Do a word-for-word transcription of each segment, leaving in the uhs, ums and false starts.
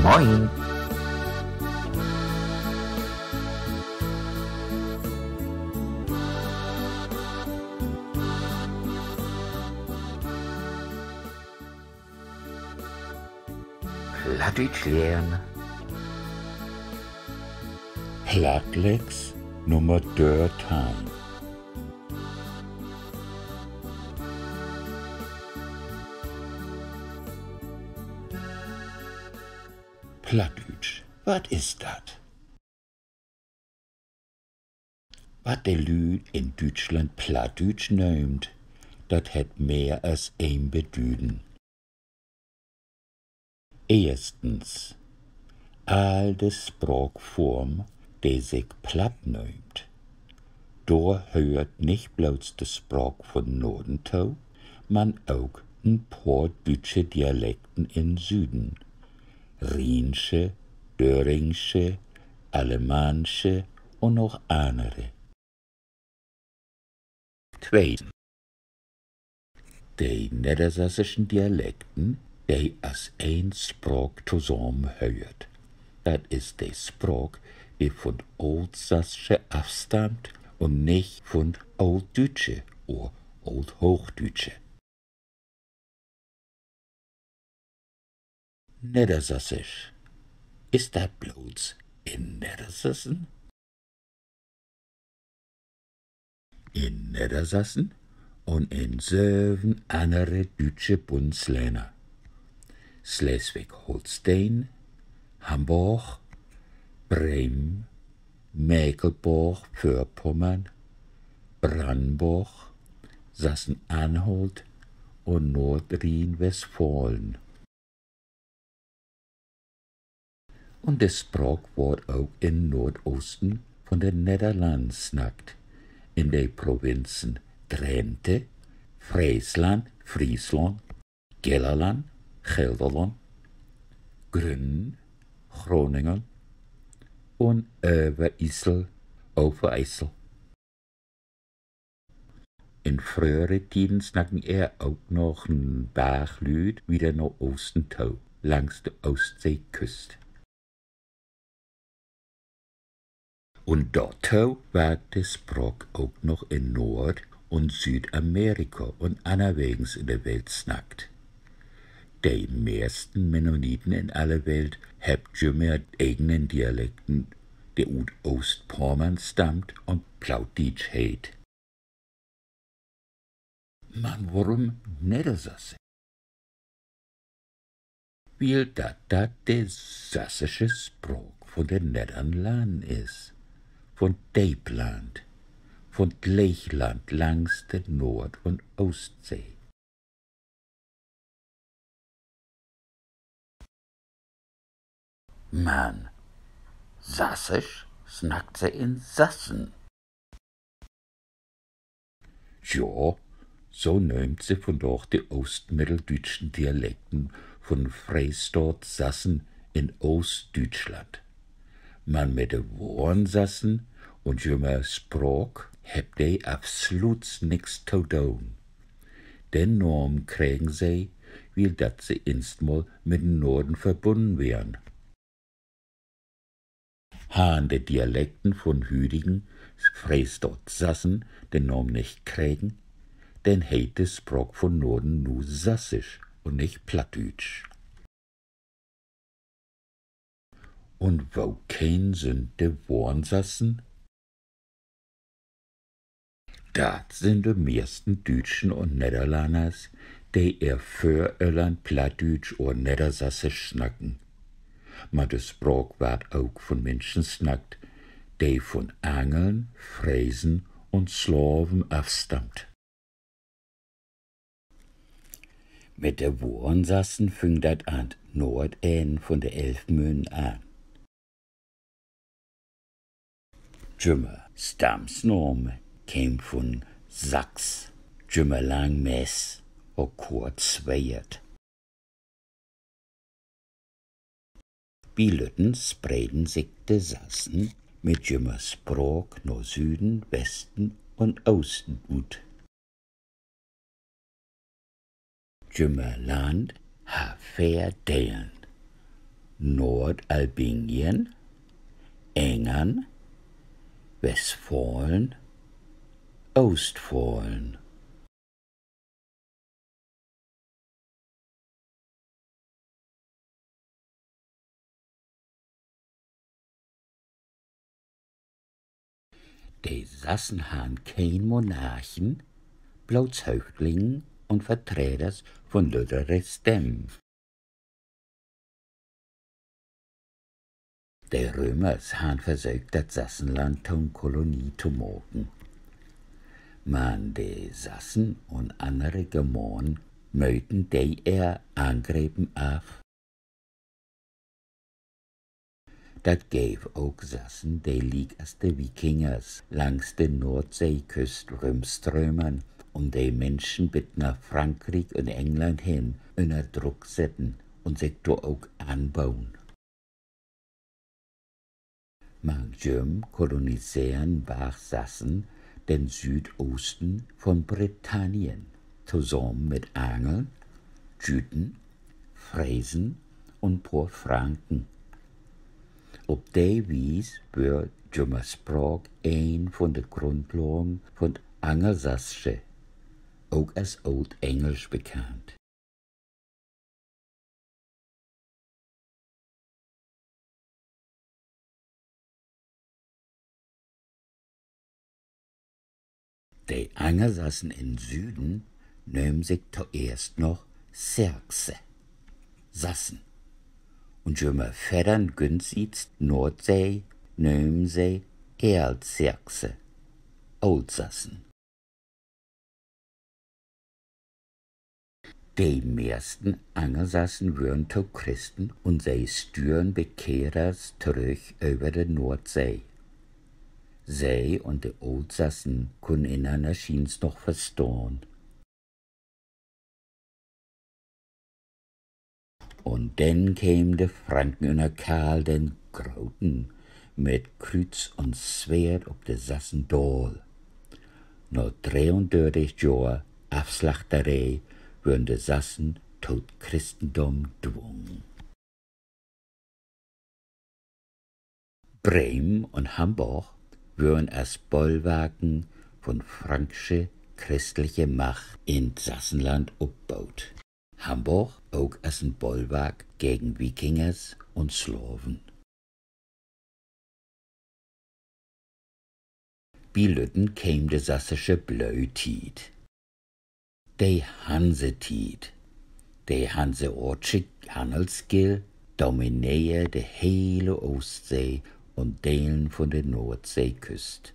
Moin. Plattdüütsch lehren. Plattlex Nummer dörteihn. Plattdüütsch, wat is dat? Wat de Lüüd in Düütschland Plattdüütsch nöömt, dat hett mehr as een Bedüden. Eerstens, all de Spraakform, de sik Platt nöömt. Dor höört nich blots de Spraak vun Noorden to, man ok en poor düütsche Dialekten in Süden. Rhiensche, Döringsche, Alemaansche un noch annere. Tweetens, de neddersassischen Dialekten, de as een Spraak tosamenhöört. Dat is de Spraak, de vun Ooltsassche afstammt un nich vun Ooltdüütsche or Oolthoochdüütsche. Neddersassisch. Is dat blots in Neddersassen? In Neddersassen un in söven annere düütsche Bundslänner: Sleswig-Holsteen, Hamborg, Bremen, Mekelborg-Vörpommern, Brannenborg, Sassen-Anholt un Noordrhien-Westfalen. Un de Spraak word ok in Noordoosten vun de Nedderlannen snackt, in de Provinzen Drenthe, Freesland, Friesland, Gellerland, Gelderland, Grünnen, Groningen, un Överiessel, Overijssel. In fröhere Tieden snacken ehr ok noch en Barg Lüüd wieder na Oosten to, langs de Oostseeküst. Un dorto wark de Spraak ok noch in Noord- un Süüdamerika un annerwegens in de Welt snackt. De mehrsten Mennoniten in alle Welt hebbt jümmer egenen Dialekten, de ut Oostpommern stammt un Plautdietsch heet. Man worüm Neddersassisch? Wiel dat dat de sassische Spraak vun de Nedderlannen is, vun Deepland, vun 't Leegland langs de Noord- un Oostsee. Man Sassisch snackt se in Sassen. Jo, so nöömt se vundaag de oostmiddeldüütschen Dialekten vun Freestaat Sassen in Oostdüütschland. Man mit de wohren Sassen un jümmer Spraak hebbt de afsluuts nix to doon. Den Naam kregen se, wiel dat se instmal mit den Norden verbunnen weren. Harrn de Dialekten vun hüdigen Freestaat Sassen den Naam nich kregen, denn heet de Spraak vun Norden nu Sassisch un nich Plattdüütsch. Un wokeen sünd de wohren Sassen? Dat sünd de mehrsten Düütschen un Nedderlanners, de ehr Vöröllern Plattdüütsch or Neddersassisch snacken. Man de Spraak warrt ok vun Minschen snackt, de vun Angeln, Fresen un Slaven afstammt. Mit de wohren Sassen füng dat an 't Noordenn vun de Elvmünn an. Jümmer Stammsnaam keem vun Sax, jümmer lang Mess, or kort Sweert. Bi lütten spreden sik de Sassen mit jümmer Spraak na Süden, Westen un Oosten ut. Jümmer Land harr veer Delen: Noordalbingien, Engern, Westfalen, Oostfalen. De Sassen harrn keen Monarchen, bloots Höövtlingen un Vertreders vun lüttere Stämm. De Römers harrn versöcht, dat Sassenland to'n Kolonie to maken. Man de Sassen un annere Germanen möten de ehr Angrepen af. Dat geev ok Sassen, de liek as de Wikingers langs de Noordseeküst rümströmern un de Minschen bit na Frankriek un England hen ünner Druck setten un sik dor ok anboen. Mank jüm koloniseren Bargsassen den Süüdoosten vun Britannien, tosamen mit Angeln, Jüten, Fresen un poor Franken. Op de Wies wöör jümmer Spraak een vun de Grundlagen vun 't Angelsassche, ok as Ooltengelsch bekannt. De Angelsassen in'n Süden nömen sik toeerst noch Saxe, Sassen, un jümmer verder güntsiets Noordsee nömen se Oldsaxe, Ooltsassen. De mehrsten Angelsassen wören to Christen un se stüren Bekehrers torüch över de Noordsee. Se un de Ooltsassen kunnen enanner schients noch verstahn. Un denn kemen de Franken ünner Karl den Groten mit Krüüz un Sweert op de Sassen daal. Na dreeundörtig Johr Afslachteree wören de Sassen to't Christendom dwungen. Bremen un Hamborg wören as Bollwarken vun franksche christliche Macht in't Sassenland opboot. Hamborg ok as en Bollwark gegen Wikingers un Slaven. Bi lütten keem de sassische Blöötiet. De Hansetiet. De hanseaatsche Hannelsgill domineer de hele Oostsee un Delen vun de Noordseeküst.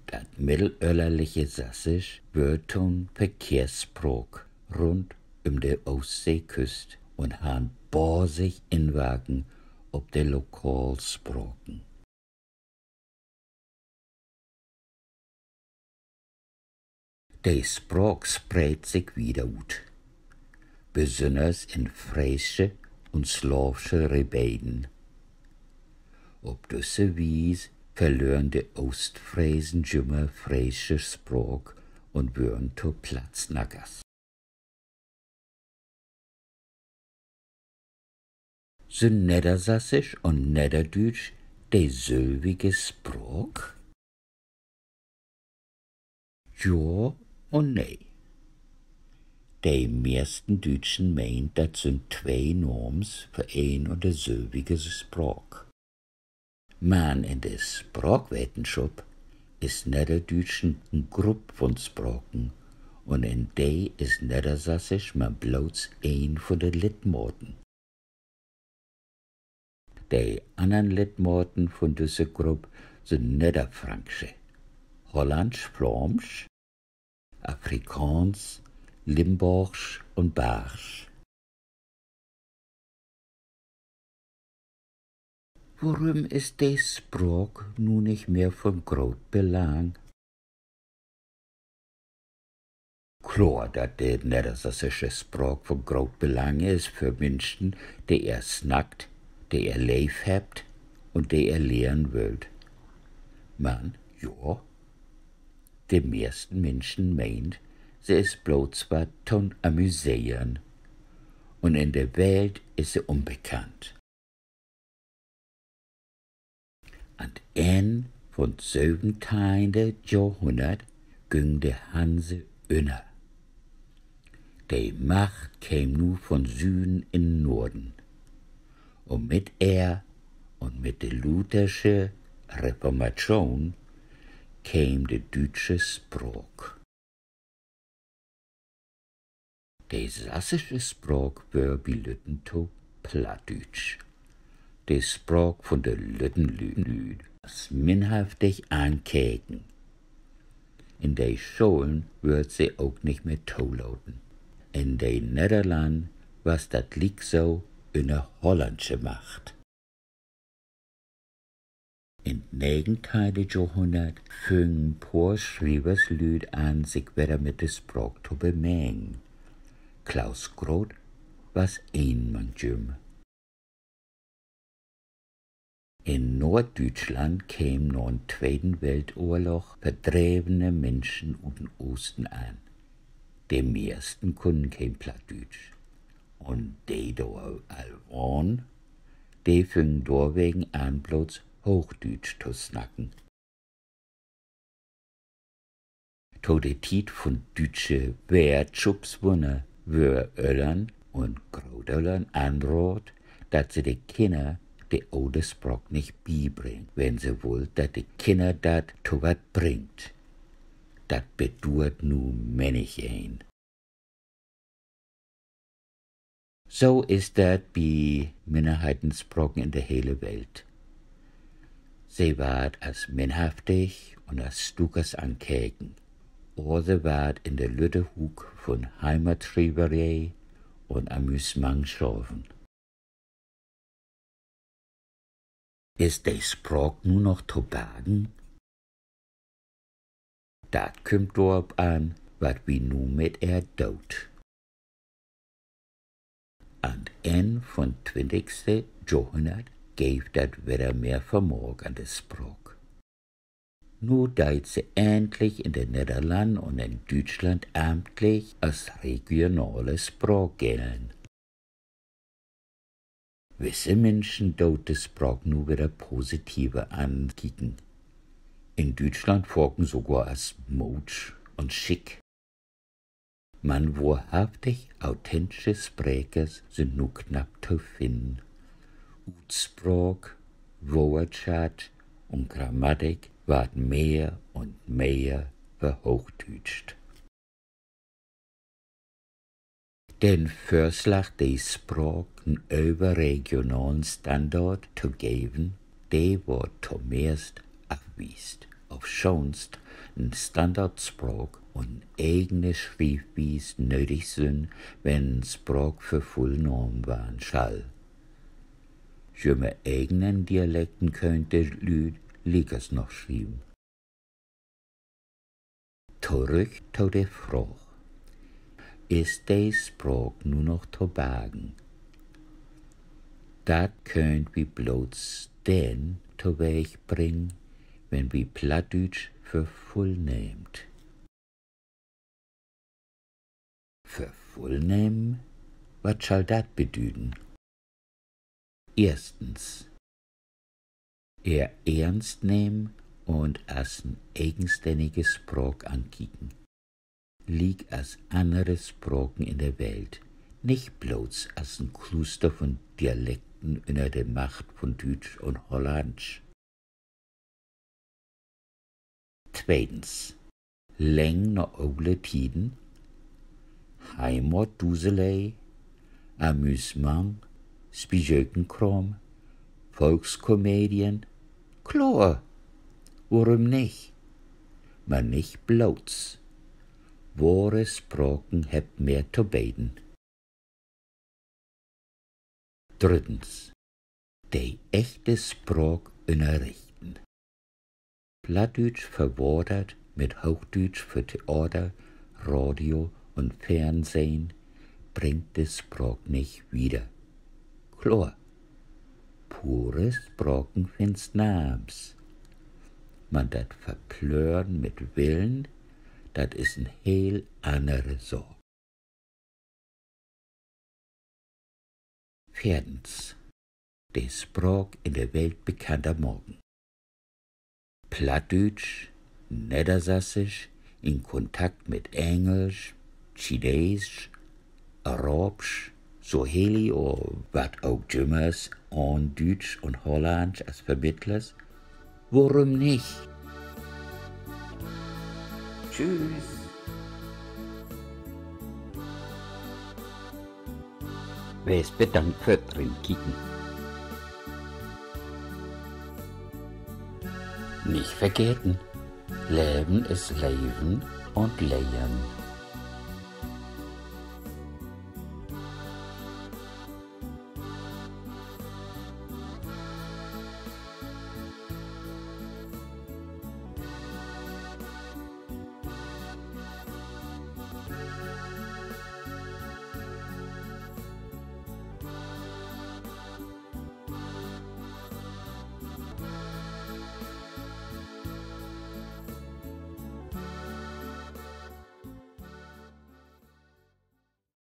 Dat middelöllerliche Sassisch wöör to'n Verkehrsspraak rund üm de Oostseeküst un harr en basig Inwarken op de Lokalspraken. De Spraak spreed sik wieder ut, besünners in freesche un slaavsche Rebeden. Op düsse Wies verlören de Oostfresen jümmer freesche Spraak un wören to Plattsnackers. Sünd Neddersassisch un Nedderdüütsch de sülvige Spraak? Jo un nee. De mehrsten Düütschen meent, dat sünd twee Namens för een un de sülvige Spraak. Man in de Spraakwetenschop is Nedderdüütsch en Grupp vun Spraken, un in de is Neddersassisch man bloots een vun de Liddmaten. De annern Liddmaten vun düsse Grupp sünd Nedderfranksche, Hollandsch-Flaamsch, Afrikaans, Limborgsch un Bargsch. Worüm is de Spraak nu nich mehr vun groot Belang? Kloor, dat de neddersassische Spraak vun groot Belang is för Minschen, de ehr snackt, de ehr leev hebbt un de ehr lehren wüllt. Man, jo, de mehrsten Minschen meent, se is bloots wat to'n Amüseren. un in de Welt is se unbekannt. An't Enn vun't söventeihnte Johrhunnert güng de Hanse ünner. De Macht keem nu vun Süden in Norden. Un mit ehr un mit de luthersche Reformatschoon keem de düütsche Spraak. De sassische Spraak wöör bi lütten to Plattdüütsch, de Spraak vun de lütten Lüüd, as minnhaftig ankeken. In de Scholen wöör se ok nich mehr tolaten. In de Nedderlannen was dat liek so ünner hollandsche Macht. In't negenteihnte Johrhunnert füngen poor Schrieverslüüd an, sik wedder mit de Spraak to bemengen. Klaus Groth was een mank jüm. In Norddüütschland kemen na'n Tweden Weltoorlog verdrevene Minschen ut den Oosten an. De mehrsten kunnen keen Plattdüütsch. Un de dor al wahnen, de füngen dorwegen an, blots Hoochdüütsch to snacken. To de Tiet vun düütsche Weertschupswunner wöör Öllern un Grootöllern anraadt, dat se de Kinner de ole Spraak nich bibringt, wenn se wüllt, dat de Kinner dat to wat bringt. Dat beduert nu männicheen. So is dat bi Minnerheitenspraken in de hele Welt. Se warrt as minnhaftig un as Stukers ankeken, or se warrt in de lütte Huuk vun Heimatschrieveree un Amüsemang schaven. Is de Spraak nu noch to bargen? Dat kümmt dorop an, wat wi nu mit ehr doot. An't Enn vun't twintigste Johrhunnert geev dat wedder mehr Vermaak an de Spraak. Nu deit se endlich in de Nedderlannen un in Düütschland amtlich as regionale Spraak gellen. Wisse Minschen doot de Spraak nu wedder positiver ankieken. In Düütschland faken sogor as mootsch un schick. Man wohrhaftig authentische Sprekers sünd nu knapp to finnen. Utspraak, Woortschatz un Grammatik warrt mehr un mehr verhoochdüütscht. Den Vörslag, de Spraak en överregionalen Standard to geven, de word tomeist afwiest, ofschoonst en Standardspraak un en egene Schriefwies nödig sünd, wenn en Spraak för vull nahmen warrn schall. Jümehr egenen Dialekten köönt de Lüüd liekers noch schrieven. Torüch to de Fraag: Is de Spraak nu noch to bargen? Dat köönt wi bloots denn toweeg bringen, wenn wi Plattdüütsch för vull nehmt. För vull nehmen? Wat schall dat bedüden? Eerstens, ehr eernst nehmen un as en egenstännige Spraak ankieken, liek as annere Spraken in de Welt, nich bloots as en Kluster vun Dialekten ünner de Macht vun Düütsch un Hollandsch. Tweetens, Lengen na ole Tieden, Heimatduselee, Amüsemang, Spijökenkraam, Volkskomedien. Kloor, worüm nich? Man nich bloots. Wohre Spraken hebbt mehr to beden. Drüttens, de echte Spraak ünnerrichten. Plattdüütsch verwatert mit Hoochdüütsch för Theater, Radio un Fernsehn bringt de Spraak nich wieder. Kloor, pure Spraken finnst narms. Man dat Verplören mit Willen, dat is en heel annere Saak. Veertens: De Spraak in de Welt bekannter maken. Plattdüütsch, Neddersassisch, in Kontakt mit Engelsch, Chineesch, Araabsch, Swahili oder wat ok jümmers, ahn Düütsch un Hollandsch as Vermittlers. Worüm nich? Tschüüs. Wees bedankt för't Rinkieken. Nich vergeten: Leven is Leven un Lehren.